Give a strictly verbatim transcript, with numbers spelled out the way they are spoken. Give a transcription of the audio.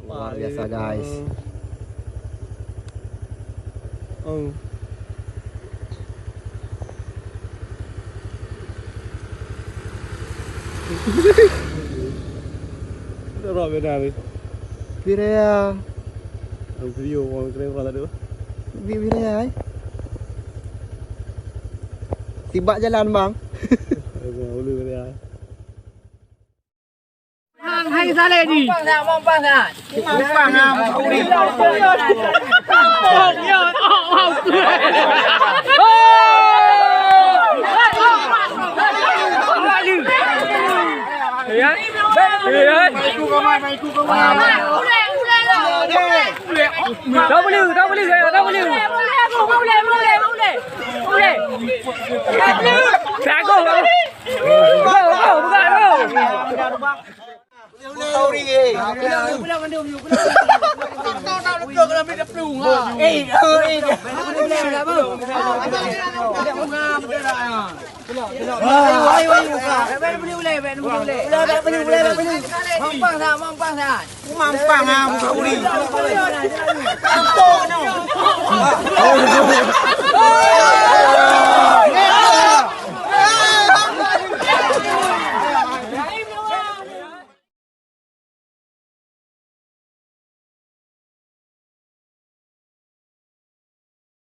Luar biasa, guys. Oh. Dah roh beda ni. Piria. Dalam video orang kena orang tak ada. Bi-, piria, eh. Tibak jalan, bang. Boleh, boleh, ah. Hai Saleh ni. Mampang tak, mampang tak? Mampang ah, Mauli. Ya. Ya. Tahu boleh, tahu boleh, tahu boleh. Boleh, boleh, boleh, boleh. Boleh. Jago. Go, go, buka, go. Mampang, ha, buka uli. Mampang, ha, buka uli.